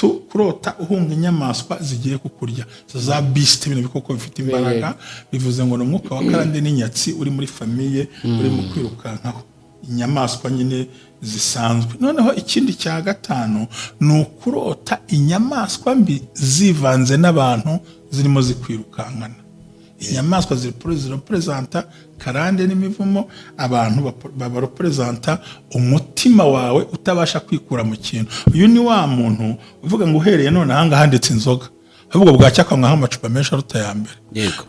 Kurota uhunga inyamaswa zigiye kukurya, za beast, ibintu bikoko bifite imbaraga, bivuze ngo ni umwuka wa karande n'inyatsi uri muri famille, urimo kwirukankaho inyamaswa nyine zisanzwe. Noneho ikindi cya gatanu ni ukurota inyamaswa mbi zivanze n'abantu, zirimo zikwirukankana. Inyamaswa zirepresenta karande n'imivumo, abantu barepresenta umutima wawe utabasha kwikura mu kintu. Uyu ni wa muntu uvuga ngo uhereye none ahangaha ndetse inzoga, ahubwo bwacya akanywaho amacupa menshi aruta aya mbere.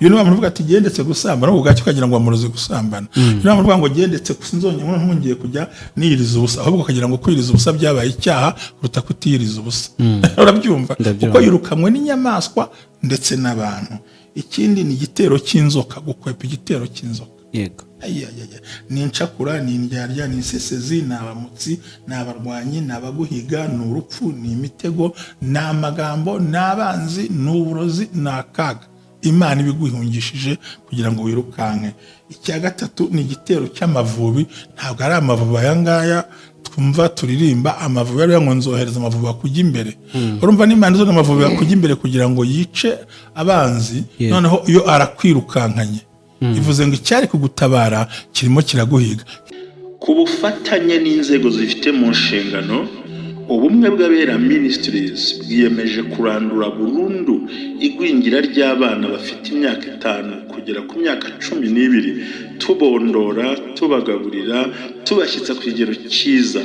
Uyu ni wa muntu uvuga ati gendetse gusambana, ahubwo bwacya ukagira ngo bamuroze gusambana. Uyu ni wa muntu uvuga ngo gendetse sinzongera, ntungiye kujya niyiriza ubusa, ahubwo ukagira ngo kwiyiriza ubusa byabaye icyaha kuruta kutiyiriza ubusa. Urabyumva? Ndabyumva. Kuko yirukanwe n'inyamaswa ndetse n'abantu. Ikindi ni igitero cy'inzoka, gukwepa igitero cy'inzoka. Ay, ay, ay. Ni incakura, ni indyarya, ni insesezi, ni abamutsi, ni abarwanyi, ni abaguhiga, ni urupfu, ni imitego, ni amagambo, ni abanzi, ni uburozi, ni akaga. Imana ibiguhungishije kugira ngo wirukanke. Icya gatatu ni igitero cy'amavubi. Ntabwo ari amavubi aya ngaya twumva turirimba, amavubi ariyo ngo nzohereza amavubi akujya imbere. Urumva n'Imana izo amavubi akujya imbere kugira ngo yice abanzi. Noneho iyo arakwirukankanye, bivuze ngo icyari kugutabara kirimo kiraguhiga. Ku bufatanye n'inzego zifite mu nshingano, Ubumwe bw'Abera Ministries bwiyemeje kurandura burundu igwingira ry'abana bafite imyaka 5 kugera ku myaka 12, tubondora, tubagaburira, tubashyitsa ku kigero cyiza.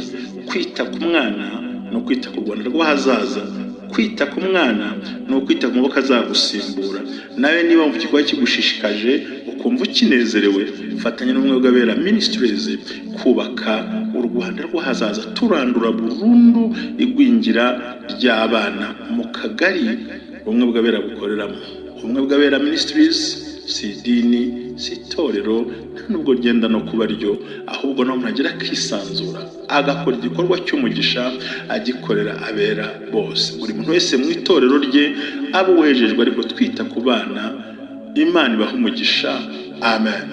Kwita ku mwana ni ukwita ku Rwanda rw'ahazaza. Kwita ku mwana ni ukwita ku maboko azagusimbura. Nawe niba mu gikorwa kigushishikaje, ukumva ukinezerewe, fatanya n'Ubumwe bw'Abera Ministries kubaka u Rwanda rw'ahazaza, turandura burundu igwingira ry'abana mu kagari Ubumwe bw'Abera bukoreramo. Ubumwe bw'Abera Ministries si idini, si itorero, nta nubwo ryenda no kuba ryo, ahubwo naho umuntu agira akisanzura, agakora igikorwa cy'umugisha, agikorera abera bose. Buri muntu wese mu itorero rye aba uwejejwe, ariko twita ku bana. Imana ibaha umugisha. Amen.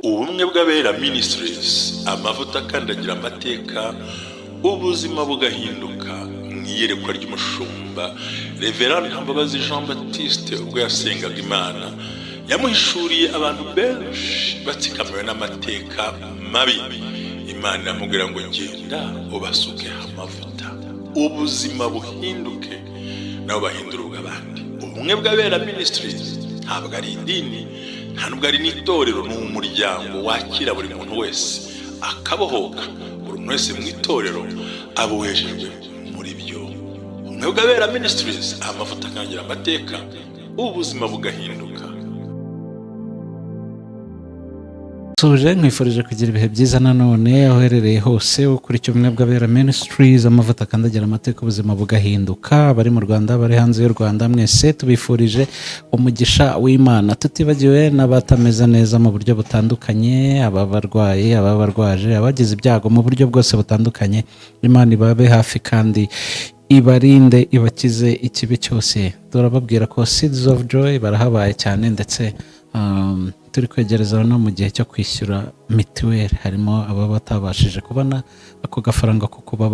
Ubumwe bw'Abera Ministries, amavuta akandagira amateka, ubuzima bugahinduka. Mu iyerekwa ry'umushumba Reverend Ntambabazi Jean Baptiste, ubwo yasengaga Imana, yamuhishuriye abantu benshi batsikamiwe n'amateka mabi. Imana iramubwira ngo genda ubasukeho amavuta, ubuzima buhinduke, nabo bahindura ubw'abandi. Ubumwe bw'Abera Ministries ntabwo ari idini, nta nubwo ari n'itorero, ni umuryango wakira buri muntu wese akabohoka. Buri muntu wese mu itorero aba uwejejwe muri byo. Ubumwe bw'Abera Ministries, amavuta akangira amateka, ubuzima bugahinduka. Suje nkwifurije kugira ibihe byiza nanone aho uherereye hose ukurikiye Ubumwe bw'Abera Ministries, amavuta akandagira amateka, ubuzima bugahinduka. Abari mu Rwanda, abari hanze y'u Rwanda, mwese tubifurije umugisha w'Imana, tutibagiwe n'abatameze neza mu buryo butandukanye, ababarwaye, ababarwaje, abagize ibyago mu buryo bwose butandukanye. Imana ibabe hafi kandi ibarinde, ibakize ikibi cyose. Turababwira ko Seeds of Joy barahabaye cyane, ndetse turi kwegereza no mu gihe cyo kwishyura mituweli. Harimo ababa batabashije kubona ako gafaranga ko kuba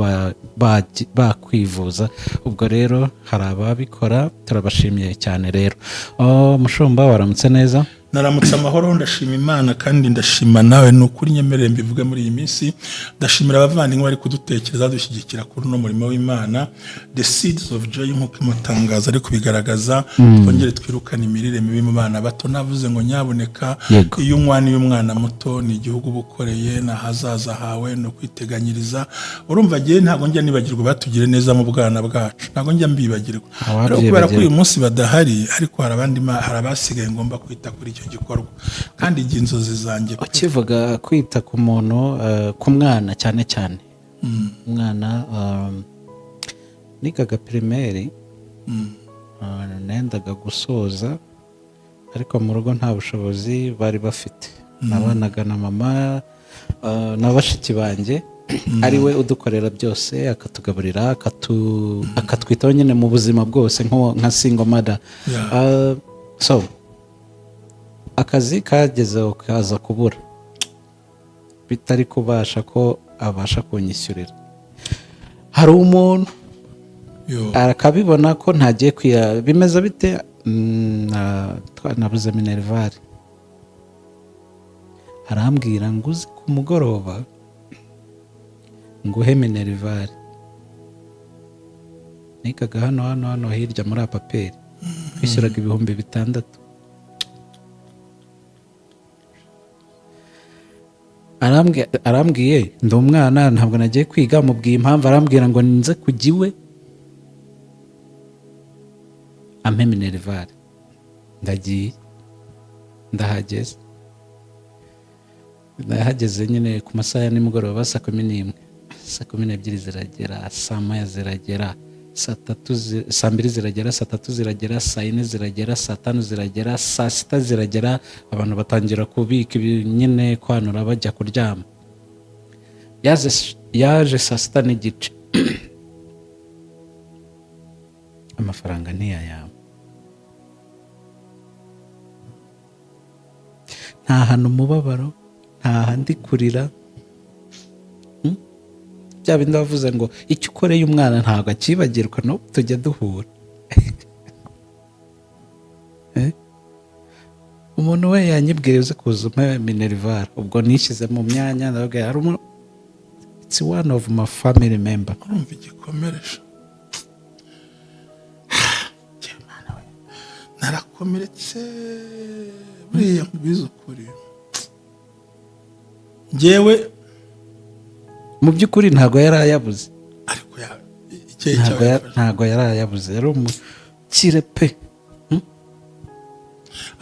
bakwivuza. Ubwo rero hari ababikora, turabashimiye cyane. Rero, oh, mushumba, waramutse neza? Naramutse amahoro, ndashima Imana kandi ndashima nawe. Ni ukuri, nyemerere mbivuge muri iyi minsi, ndashimira abavandimwe bari kudutekereza, dushyigikira kuri uno murimo w'Imana, The Seeds of Joy, nk'uko imutangazo ari kubigaragaza. Twongere twirukane imirire mibi mu bana bato. Navuze ngo nyabuneka, iyo unywa umwana muto, ni igihugu uba ukoreye, ni ahazaza hawe, ni ukwiteganyiriza. Urumva, agiye, ntabwo njya nibagirwa batugire neza mu bwana bwacu, ntabwo njya mbibagirwa. Ariko kubera ko uyu munsi badahari, ariko hari abandi hari abasigaye, ngomba kwita kuri icyo gikorwa kandi igihe inzozi zanjye pe. Ukivuga kwita ku muntu, ku mwana cyane cyane umwana, nigaga primaire, nendaga gusoza, ariko mu rugo nta bushobozi bari bafite. Nabanaga na mama na bashiki banjye, ari we udukorera byose, akatugaburira, akatwitaho nyine mu buzima bwose nka single mother. So akazi kagezeho kaza kubura, bitari kubasha ko abasha kunyishyurira. Hari umuntu Yo. Akabibona ko ntagiye kwiya. Bimeze bite? Nabuze minerval. Arambwira ngo uze ku mugoroba nguhe minerval. Nigaga hano hirya muri APAPER, twishyuraga 6000. Arambwiye, ndi umwana, ntabwo nagiye kwiga. Mubwiye impamvu, arambwira ngo nze kujya iwe ampe minerval. Ndagiye, ndahageze, ndahageze nyine ku masaha ya nimugoroba, 11:00, 12:00 ziragera, 1:00 ziragera, 3:00, 2:00 ziragera, 3:00 ziragera, 4:00 ziragera, 5:00 ziragera, 6:00 ziragera. Abantu batangira kubika nyine kwanura bajya kuryama. Yaje 6:30, amafaranga ntiyayama. Nta hantu umubabaro, nta handi kurira. Bya bindi bavuze ngo icyo ukoreye umwana ntabwo akibagirwa, no tujya duhura. Umuntu we yanyibwiye uze kuza umpe minerval, ubwo nishyize mu myanya, ndababwira hari umuntu, it's one of my family member. Urumva igikomeresha, narakomeretse buriya nkubwize ukuri njyewe. Mu by'ukuri ntabwo yari ayabuze, ariko icyayi ntabwo yari ayabuze, yari umukire pe.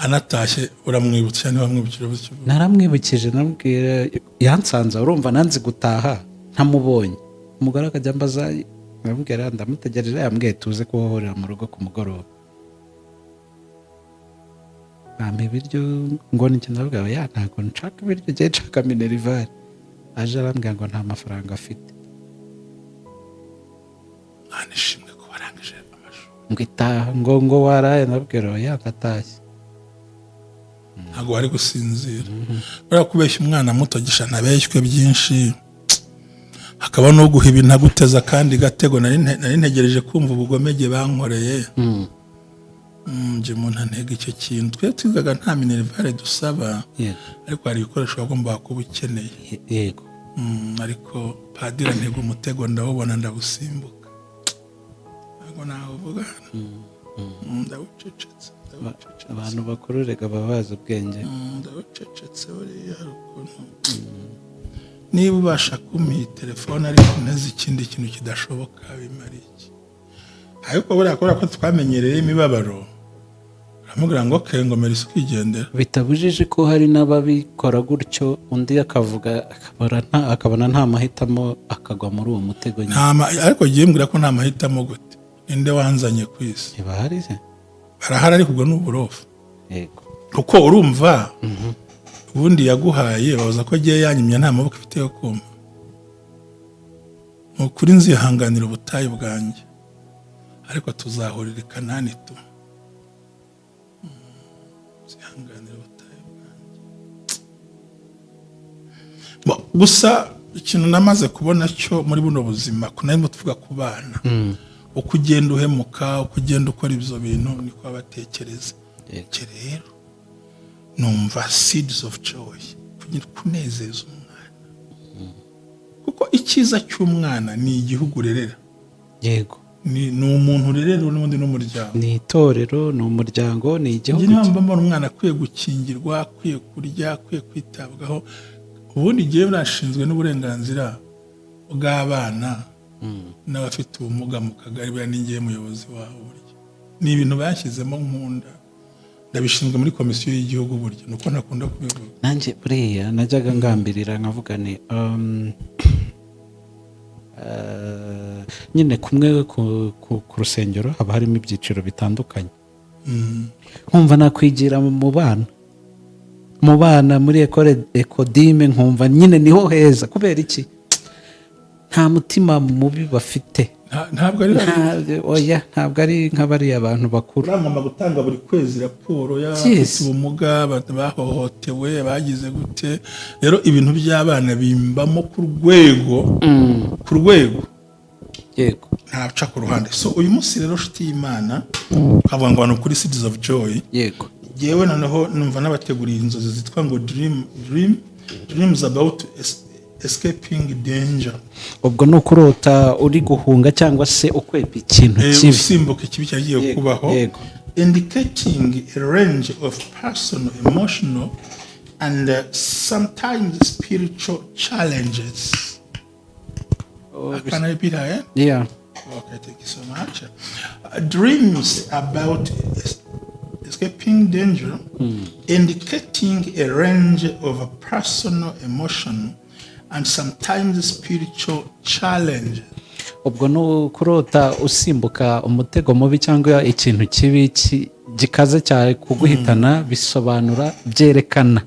Anatashye uramwibutsa niba wamwibukije? Naramwibukije, namubwira yansanze, urumva nanze gutaha ntamubonye. Umugore akajya ambaza, namubwira ndamutegereje, yambwiye tuze kuhahurira mu rugo ku mugoroba. Bampa ibiryo ngo ni ndavuga ya ntabwo nshaka ibiryo, ngiye nshaka minerval. Aje arambwira ngo nta mafaranga afite. Nishimwe ko warangije amashuri. Ngo itaha ngo waraye, ndabwira oya ndatashye. Ntabwo wari gusinzira. Buriya kubeshya umwana muto gisha nabeshywe byinshi, hakaba no guha ibintu aguteza kandi gatego. Nari ntegereje kumva ubugomege bankoreye. Njye umuntu antega icyo kintu. Twe twigaga nta minerval dusaba, ariko hari ibikoresho wagombaga kuba ukeneye. Yego. Ariko padiri antega umutego, ndawubona ndawusimbuka, ntabwo nawuvuga, ndawucecetse. Abantu bakuru rega baba bazi ubwenge. Ndawucecetse. Buriya hari ukuntu niba ubasha kumpa iyi telefone ariko nteze ikindi kintu kidashoboka, bimara iki? Ariko buriya kubera ko twamenyereye imibabaro, aramubwira ngo kengomera isuku igendera. Bitabujije ko hari n'ababikora gutyo, undi akavuga akabona nta mahitamo, akagwa muri uwo mutego nyine. Ariko ngiye mbwira ko nta mahitamo gute? Ninde wanzanye ku isi? Ntibahari se? Barahari, ariko ubwo ni uburofu. Yego. Kuko urumva ubundi yaguhaye, babuza ko agiye yanyimye, nta maboko ifite yo kumva. Ni ukuri nzihanganira ubutayu bwanjye, ariko tuzahurira i Kanani tu. Nzihanganira ubutayu bwanjye. Gusa ikintu namaze kubona cyo muri buno buzima, kunarimo tuvuga ku bana, uko ugenda uhemuka, uko ugenda ukora ibyo bintu, niko babatekereza. Icyo rero numva seeds of joy, kunezeza umwana, kuko icyiza cy'umwana ni igihugu urerera. Yego. Ni umuntu urerera n'ubundi n'umuryango. Ni itorero, ni umuryango, ni igihugu. Niyo mpamvu mbona umwana akwiye gukingirwa, akwiye kurya, akwiye kwitabwaho. Ubundi igihe nashinzwe n'uburenganzira bw'abana n'abafite ubumuga mu kagari, buriya ni njyewe muyobozi wabo. Burya ni ibintu bashyizemo nkunda, ndabishinzwe muri komisiyo y'igihugu, burya nuko ntakunda kubivuga. Nanjye buriya najyaga ngambirira nkavuga ni nyine kumwe ku rusengero haba harimo ibyiciro bitandukanye, nkumva nakwigira mu bana, mu bana muri ekodime, nkumva nyine niho heza. Kubera iki? Nta mutima mubi bafite. Ntabwo ari oya, ntabwo ari nka bariya abantu bakuru. Urangomba gutanga buri kwezi raporo y'abafite ubumuga, bahohotewe, bagize gute. Rero ibintu by'abana bimbamo ku rwego, ku rwego. Ntaca ku ruhande. So uyu munsi rero, nshuti y'Imana, twavuga ngo abantu kuri Seeds of Joy, yewe noneho numva nabateguriye inzozi zitwa ngo dreams about escaping danger. Ubwo ni ukurota uri guhunga cyangwa se ukwepa ikintu kibi. Usimbuka ikibi cyagiye kubaho, indicating a range of personal, emotional and sometimes spiritual challenges. Can I repeat again? Yeah. Okay, thank you so much. Dreams about escaping danger, indicating a range of personal, emotional, and sometimes spiritual challenges. Ubwo ni ukurota usimbuka umutego mubi cyangwa ikintu kibi gikaze cyane kuguhitana, bisobanura, byerekana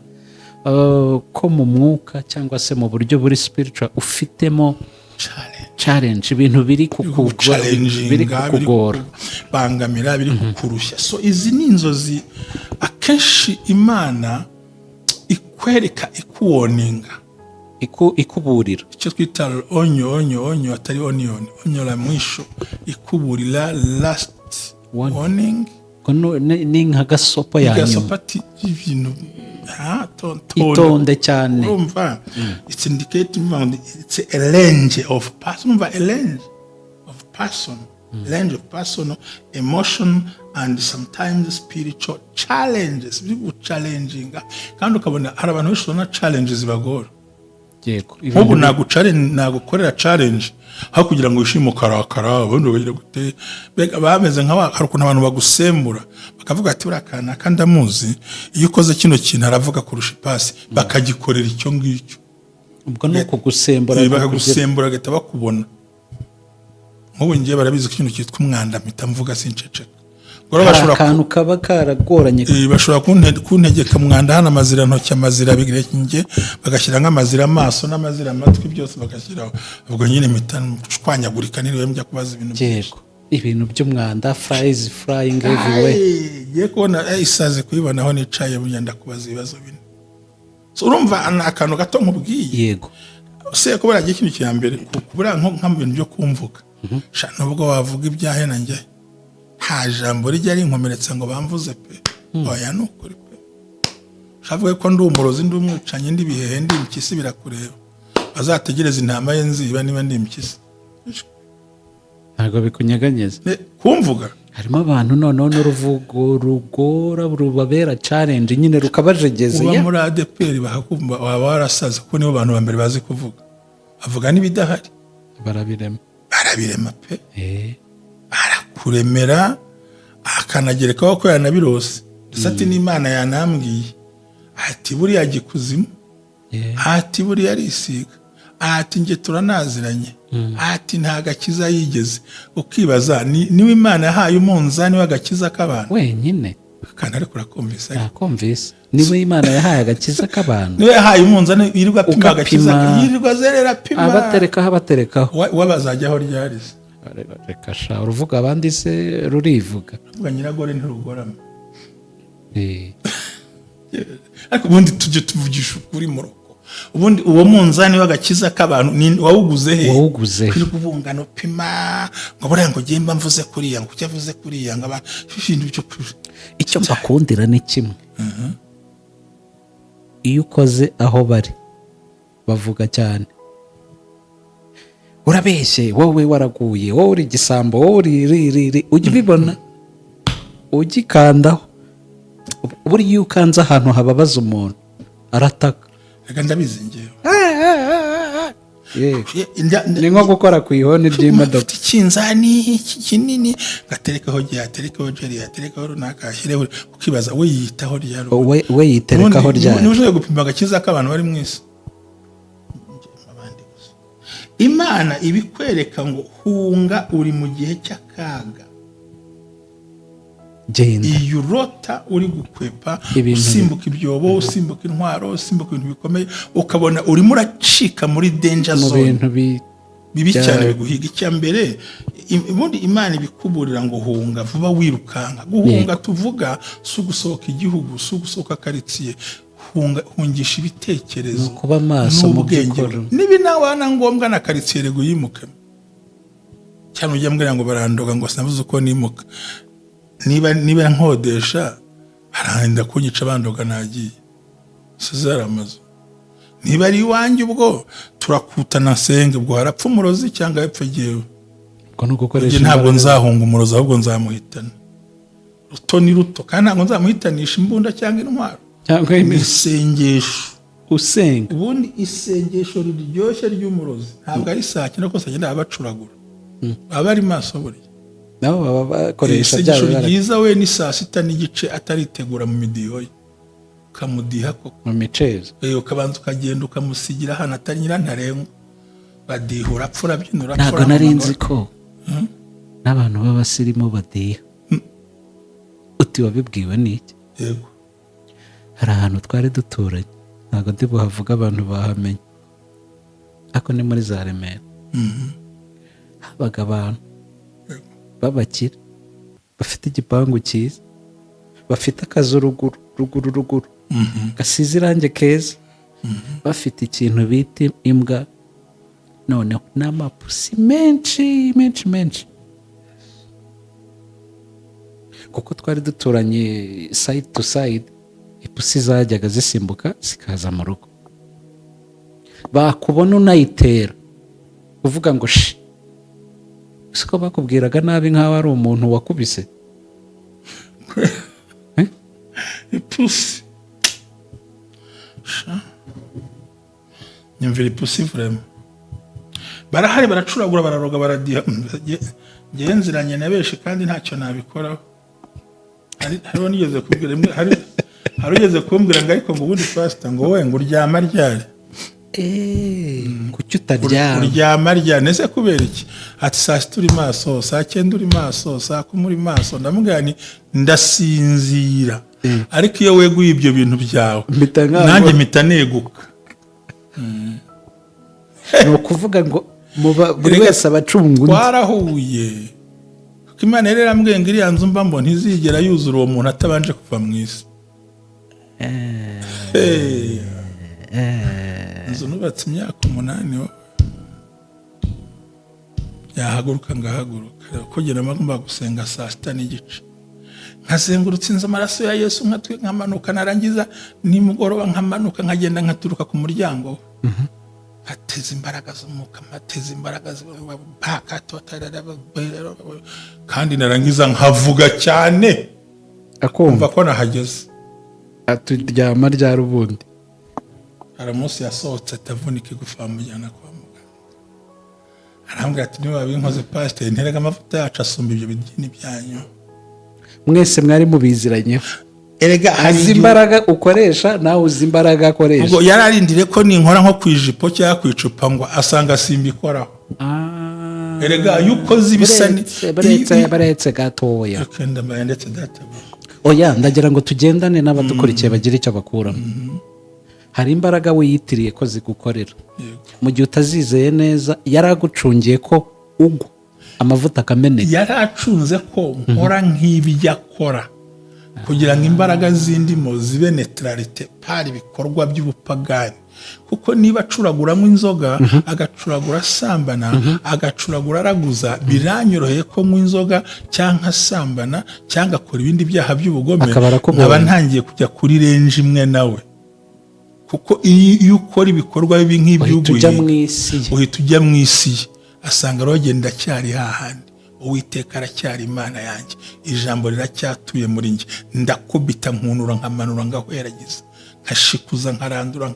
ko mu mwuka cyangwa se mu buryo buri spiritual ufitemo Challenge. challenge, ibintu biri kukugora, biri biri kukugora, kukubangamira, biri kukurushya. So izi ni inzozi akenshi Imana ikwereka ikuwarninga. Ikuburira. Icyo twita onyo, onyo, onyo, atari onion, onyo la mwisho, ikuburira, last Warning. warning. Ubwo ni nka gasopo ya nyuma. Igasopati y'ibintu. Itonde cyane. Urumva, it's indicate, it's a range of person, urumva, a range of person, range of personal, emotion and sometimes spiritual challenges, biri guchallenginga. Kandi ukabona hari abantu benshi ubona challenges zibagora. Nk'ubu nagukorera challenge aho kugira ngo wishime ukarakara, ubundi ukagira gute? Mbega bameze nka hari ukuntu abantu bagusembura bakavuga ati: "Uriya kanaka ndamuzi, iyo ukoze kino kintu aravuga kurusha ipasi," bakagikorera icyo ngicyo. Ubwo ni ukugusembura. Bakagusembura bagahita bakubona. Nk'ubu ngiye barabizi ko ikintu cyitwa umwanda mpita mvuga, sinceceka. Ubwo rero Hari bashobora akantu kaba karagoranye. Bashobora kuntegeka umwanda hano, amazira ntoki, amazira birenge, bagashyira nk'amazira amaso n'amazira amatwi, byose bagashyiraho. Ubwo nyine mpita nshwanyagurika, niriwe njya kubaza ibintu byinshi. Yego, ibintu by'umwanda, flies flying everywhere. Ay, ngiye kubona isazi kuyibona aho nicaye, burya ndakubaza ibibazo bine. So, urumva ni akantu gato nkubwiye. Se kubera agiye ikintu cya mbere kubura nko mu bintu byo kumvuga. Sha, nubwo wavuga ibyahe na njye nta jambo rijya rinkomeretsa ngo bamvuze pe. Oya, ni ukuri pe. Shavuge ko ndi umurozi, ndi umwicanyi, ndi ibihehe, ndi impyisi, birakureba. Bazategereze intama ye nziba niba ndi impyisi. Ntabwo bikunyeganyeza. Kumvuga. Harimo abantu noneho n'uruvugo rugora, rubabera challenge nyine, rukabajegeza. Uba Ya. muri ADEPR bakakumva waba warasaze, kuko nibo bantu ba mbere bazi kuvuga, bavuga n'ibidahari. Barabirema. Barabirema pe. Arakuremera, akanagerekaho ko yanabirose, ndetse ati: "N'Imana yanambwiye," ati: "Buriya gikuzimu," ati: "Buriya arisiga," ati: "Njye turanaziranye," ati: "Nta gakiza yigeze." Ukibaza niwe Imana yahaye umunzani w'agakiza k'abantu Wenyine. Akantu ariko urakumvise? Nakumvise, niwe Imana yahaye agakiza k'abantu. Niwe yahaye umunzani yirirwa apima Ugapima. agakiza, yirirwa azerera apima. Abaterekaho, abaterekaho. Wabazajyaho ryarize. Reka sha, uruvuga abandi se rurivuga. Uvuga nyiragore ntirugorama. Ariko ubundi tujye tuvugisha ukuri mu rugo. Ubundi uwo munzani w'agakiza k'abantu ni wawuguze he? Wawuguze he? Kwirirwa ubungana, upima ngo buriya ngo ugende mvuze kuriya, ngo ujye avuze kuriya, ngo ibintu byo Icyo mbakundira ni kimwe: iyo ukoze aho bari bavuga cyane: "Urabeshye wowe, waraguye wowe, uri igisambo wowe, uri ri ri ri." Ujya ubibona ugikandaho. Buriya iyo ukanze ahantu hababaza umuntu arataka. Reka, ndabizi ngewe. Yego. Ni nko gukora ku ihoni ry'imodoka. Mfite ikinzani iki kinini, ngaterekaho gihe, aterekaho jeri, aterekaho runaka, ashyireho, ukibaza we yiyitaho ryari? We yiterekaho ryari? Niba ushoboye gupima agakiza k'abantu bari mu isi. Abandi gusa. Imana ibikwereka ngo hunga, uri mu gihe cy'akaga. Genda. Iyo urota uri gukwepa, Ibintu usimbuka ibyobo, usimbuka intwaro, usimbuka ibintu bikomeye, ukabona urimo uracika muri danger Mu zone bintu bibi cyane biguhiga. Icya mbere, ubundi Imana ibikuburira ngo hunga vuba, wirukanka. Guhunga tuvuga si ugusohoka igihugu, si ugusohoka karitsiye. Hunga, hungisha ibitekerezo Ni ukuba maso mu byo n'ubwenge. ukora. Niba nawe na ngombwa na karitsiye rego uyimukemo. Cyane ujya mbwira ngo barandoga, ngo sinabuze uko nimuka. Niba nkodesha, baranda kunyica bandoga nagiye sizari amazu. Niba ari iwanjye, ubwo turakutana nsenge, ubwo harapfa umurozi cyangwa hepfo jyewe. Ubwo ni ugukoresha Njye ntabwo imbaraga. nzahunga umurozi, ahubwo nzamuhitana. Ruto ni ruto, kandi ntabwo nzamuhitanisha imbunda cyangwa intwaro. Cyangwa Ni iminsi isengesho. Usenga. Ubundi isengesho riryoshye ry'umurozi ntabwo ari saa 9, ko saa 9 baba bacuragura, baba bari maso buriya. Nabo baba bakoresha bya Isengesho bibara. ryiza we ni saa 6:30, ataritegura mu midiho ye, ukamudiha koko. Mu micezo. Ukabanza ukagenda ukamusigira ahantu atari nyirantarengwa, badiha urapfa, urabyina, urapfa. Ntabwo nari nzi ko n'abantu b'abasirimu badiha. Uti wabibwiwe n'iki? Yego. Hari ahantu twari duturanye, ntabwo ndi buhavuga, abantu bahamenye, ariko ni muri za Remera. Habaga abantu b'abakire bafite igipangu cyiza, bafite akazu ruguru ruguru ruguru gasize irangi keza, bafite ikintu bita imbwa, noneho n'amapusi menshi menshi menshi. Kuko twari duturanye side to side, ipusi zajyaga zisimbuka zikaza mu rugo, bakubona unayitera uvuga ngo shi, siko bakubwiraga nabi nk'aho ari umuntu wakubise. Ipusi sha, nyumvira ipusi vraiment. Barahari, baracuragura, bararoga, baradiha. Ngewe nziranye na benshi kandi ntacyo nabikoraho. Hariho nigeze kubwira rimwe, hari ugeze kumbwira ngo ariko ngo ubundi pasita, ngo wowe ngo uryama ryari? Kuki utaryama? Uryama ryari? Ese kubera iki? Ati saa 6 uri maso, saa 9 uri maso, saa 10 uri maso. Ndamubwira nti ndasinzira, ariko iyo weguye ibyo bintu byawe Mpita nkangura. nanjye mpita neguka. Ni ukuvuga ngo buri Erega wese aba acunga undi. Twarahuye, kuko Imana yari yarambwiye ngo iriya nzu mbamo ntizigera yuzura uwo muntu atabanje kuva mu isi. Hey. Inzu nubatse imyaka 8, wowe yahaguruka ngahaguruka, kugira ngo ngomba gusenga saa 6:30, nkazengurutsa inzu amaraso ya Yesu, nkatwe nkamanuka, narangiza nimugoroba nkamanuka, nkagenda nkaturuka ku muryango we, nkateza imbaraga z'umwuka, nkateza imbaraga kandi narangiza nkavuga cyane. Akumva. Kumva ko nahageze. Aturyama ryari ubundi? Hari umunsi yasohotse atavunika igufa, bamujyana kwa muganga. Arambwira ati niba binkoze pasiteri, nterega amavuta yacu asumba ibyo bidini byanyu. Mwese mwari mubiziranyeho. Erega hari Azi igihe imbaraga ukoresha, nawe uzi imbaraga akoresha. Ubwo yari arindiriye ko ninkora nko ku ijipo cyangwa ku icupa ngo asanga simbikoraho. Erega iyo ukoze ibisa ni Buretse, buretse, buretse gatoya. Okay, ndambaye ndetse databuja. Oya, ndagira ngo tugendane n'abadukurikiye bagire icyo bakuramo. Hari imbaraga wiyitiriye ko zigukorera mu gihe utazizeye neza, yari agucungiye ko ugwa amavuta akameneka. Yari acunze ko nkora nk'ibyo akora kugira ngo imbaraga zindimo zibe neutralité par ibikorwa by'ubupagani, kuko niba acuraguramo inzoga, agacuragura asambana, agacuragura araguza, biranyoroheye ko nywa inzoga cyangwa asambana cyangwa akora ibindi byaha by'ubugome, Akaba arakubonye. nkaba ntangiye kujya kuri range imwe nawe, kuko iyo ukora ibikorwa bibi Uhita ujya mu nk'iby'uguhiga, isi ye. uhita ujya mu isi ye. Asanga rero genda ndacyari hahandi, Uwiteka aracyari Imana yanjye, ijambo riracyatuye muri njye. Ndakubita, nkunura, nkamanura, ngahweragiza, nkashikuza, nkarandura,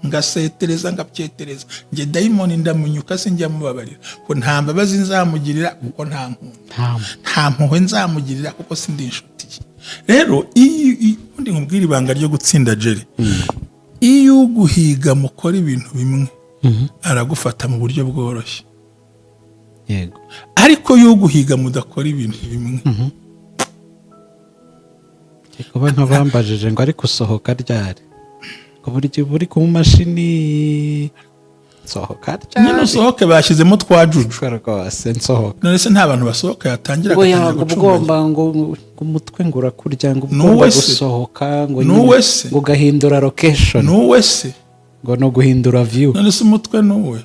ngasetereza, ngapyetereza. Njye dayimoni ndamunyuka, sinjya mubabarira ko nta mbabazi nzamugirira, kuko nta nkunda, Nta nta mpuhwe nzamugirira, kuko sindi inshuti ye. Rero iyo ubundi nkubwira ibanga ryo gutsinda jeri: iyo uguhiga mukora ibintu bimwe, aragufata mu buryo bworoshye. Ariko iyo uguhiga mudakora ibintu bimwe, Kuba nk'abambajije ngo ariko usohoka ryari, ngo buri gihe uri ku mashini, nsohoka Nyine ryari? Usohoke bashyizemo twa juju. Rwose nsohoka. None se nta bantu basohoka yatangira Ngo agatangira yanga gucumbagira? Ugomba ngo umutwe ngo urakurya, ngo Nuwe ugomba se? gusohoka ngo Nuwe nyine se? ngo ugahindura location. Nuwe se? Ngo no guhindura view. None se umutwe nuwe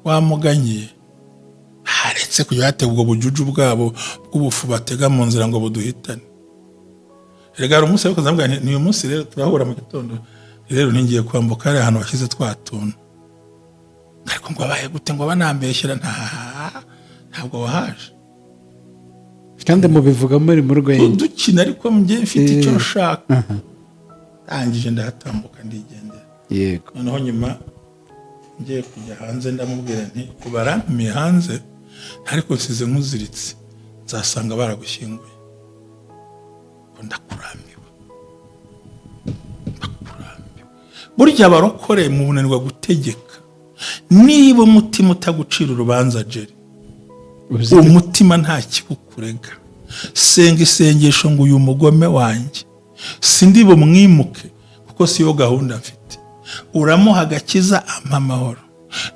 wamuganyiye? Baretse kujya batega ubwo bujuju bwabo bw'ubufu batega mu nzira ngo buduhitane. Erega hari umunsi ariko ndamubwira nti: "Ni uyu munsi rero turahura mu gitondo rero, ntingiye kwambuka hariya ahantu bashyize twa tuntu." Ariko ngo abaye gute, ngo banambeshyera, ntabwo wahaje. Kandi mubivuga muri mu rwenya. Dukina, ariko njye mfite icyo nshaka. Ndangije ndahatambuka, ndigendera. Noneho nyuma ngiye kujya hanze, ndamubwira nti: "Barantumiye hanze, ariko nsize nkuziritse, nzasanga baragushyinguye ko ndakurambiwe, ndakurambiwe." Burya abarokore mu bunanirwa gutegeka, niba umutima utagucira urubanza, Jeri, umutima nta kibukurega. Senga isengesho ngo: "Uyu mugome wanjye sindi bumwimuke, kuko siyo gahunda mfite. Uramuha agakiza, ampa amahoro.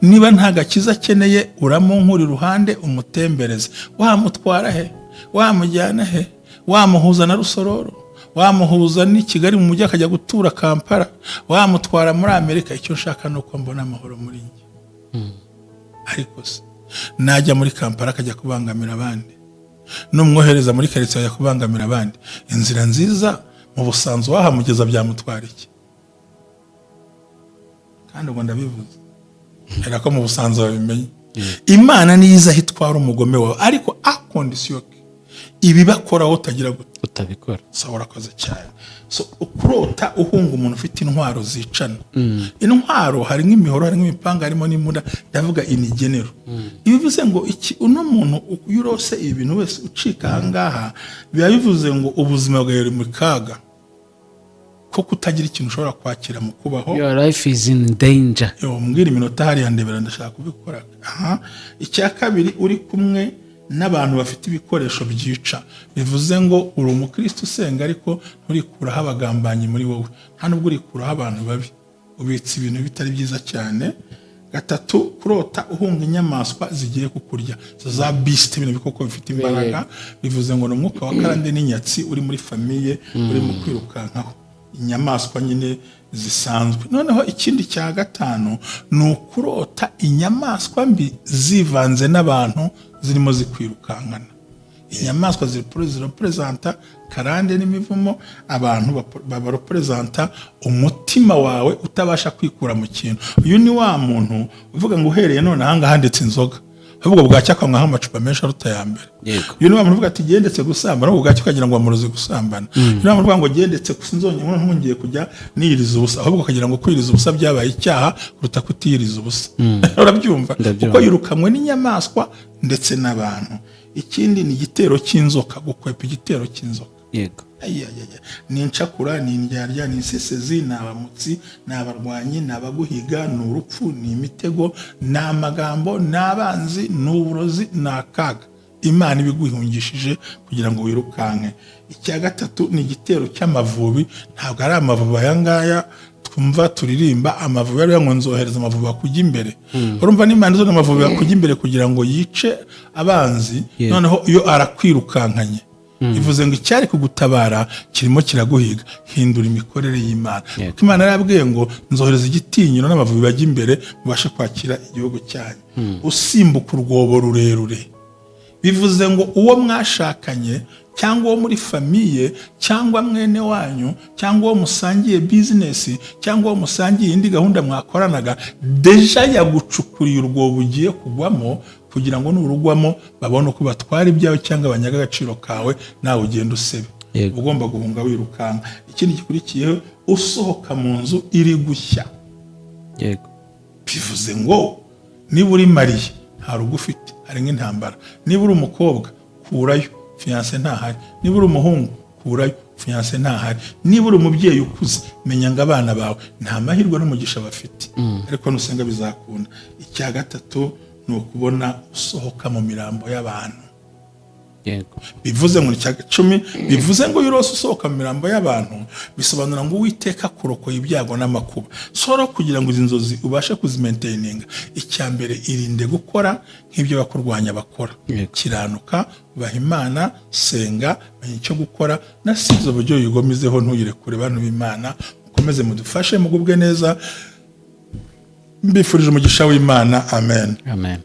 Niba nta gakiza akeneye, uramunkura iruhande, umutembereze. Wamutwara he? Wamujyana he? Wamuhuza na Rusororo? Wamuhuza n'i Kigali mu mujyi akajya gutura Kampala? Wamutwara muri Amerika? Icyo nshaka ni uko mbona amahoro muri njye." Ariko se najya muri Kampala akajya kubangamira abandi, numwohereza muri karitsiye akajya kubangamira abandi, inzira nziza mu Busanzu wahamugeza byamutwara iki? Kandi ubwo ndabivuze era ko mu Busanzu babimenye. Imana niyo iza aho itwara umugome wawe, ariko à condition que ibibakoraho utagira gute? Utabikora. Sawa, urakoze cyane. So kurota uhunga umuntu ufite intwaro zicana, intwaro harimo imihoro, harimo imipanga, harimo n'imbunda, ndavuga inigenero. Ibivuze ngo iki? Uno muntu iyo urose ibi bintu wese ucika ahangaha, biba bivuze ngo ubuzima bwawe buri mu kaga ko kutagira ikintu ushobora kwakira mu kubaho. Your life is in danger. Yo, mbwira iminota hariya, ndebera, ndashaka kubikora. Aha, icya kabiri, uri kumwe n'abantu bafite ibikoresho byica. Bivuze ngo uri umukristo usenga, ariko nturikuraho abagambanyi muri wowe, nta nubwo urikuraho abantu babi, ubitse ibintu bitari byiza cyane. Gatatu, kurota uhunga inyamaswa zigiye kukurya, za beast, ibintu bikoko bifite imbaraga. Bivuze ngo ni umwuka wa karande n'inyatsi uri muri famille urimo kwirukankaho inyamaswa nyine zisanzwe. Noneho ikindi cya gatanu ni ukurota inyamaswa mbi zivanze n'abantu, zirimo zikwirukankana. Inyamaswa zirepresenta karande n'imivumo, abantu barepresenta umutima wawe utabasha kwikura mu kintu. Uyu ni wa muntu uvuga ngo: "Uhereye none ahangaha ndetse inzoga," ahubwo bwacya akanywaho amacupa menshi aruta aya mbere. Uyu ni wa muntu uvuga ati: "Gendetse gusambana," ahubwo bwacya ukagira ngo bamuroze gusambana. Uyu ni wa muntu uvuga ngo: "Gendetse sinzongera, ntungiye kujya niyiriza ubusa," ahubwo ukagira ngo kwiyiriza ubusa byabaye icyaha kuruta kutiyiriza ubusa. Urabyumva? Ndabyumva. Kuko yirukanwe n'inyamaswa ndetse n'abantu. Ikindi ni igitero cy'inzoka, gukwepa igitero cy'inzoka. Ayayaya. Ni incakura, ni indyarya, ni insesezi, ni abamutsi, ni abarwanyi, ni abaguhiga, ni urupfu, ni imitego, ni amagambo, ni abanzi, ni uburozi, ni akaga. Imana ibiguhungishije kugira ngo wirukanke. Icya gatatu ni igitero cy'amavubi. Ntabwo ari amavubi aya ngaya twumva turirimba, amavubi ariyo ngo: "Nzohereza amavubi akujya imbere." Urumva n'Imana izana amavubi akujya imbere kugira ngo yice abanzi. Noneho iyo arakwirukankanye, bivuze ngo icyari kugutabara kirimo kiraguhiga. Hindura imikorere y'Imana, kuko Imana yarabwiye ngo: "Nzohereza igitinyiro n'amavubi bajya imbere, mubashe kwakira igihugu cyanyu." Usimbuka urwobo rurerure, bivuze ngo uwo mwashakanye, cyangwa uwo muri famille, cyangwa mwene wanyu, cyangwa uwo musangiye business, cyangwa uwo musangiye indi gahunda mwakoranaga, déjà yagucukuriye urwobo ugiye kugwamo, kugira ngo nurugwamo babone uko batwara ibyawe cyangwa banyaga agaciro kawe, nawe ugenda usebe. Ugomba guhunga wirukanka. Ikindi gikurikiyeho, usohoka mu nzu iri gushya. Bivuze ngo niba uri marié, nta rugo ufite, hari nk'intambara. Niba uri umukobwa, kurayo, fiancé ntahari. Niba uri umuhungu, kurayo, fiancé ntahari. Niba uri umubyeyi ukuze, menya ngo abana bawe nta mahirwe n'umugisha bafite, ariko nusenga bizakunda. Icya gatatu ni ukubona usohoka mu mirambo y'abantu. Bivuze ngo icya 10, bivuze ngo iyo urose usohoka mu mirambo y'abantu, bisobanura ngo Uwiteka akurokoye ibyago n'amakuba. Soro kugira ngo izi nzozi ubashe kuzimaintaininga, icya mbere, irinde gukora nk'ibyo bakurwanya bakora. Kiranuka, ubaha Imana, senga, menya icyo gukora na sizo uburyo uyigumizeho, ntuyirekure. Bantu b'Imana, mukomeze mudufashe, mugubwe neza. Mbifurije umugisha w'Imana. Amen. Amen.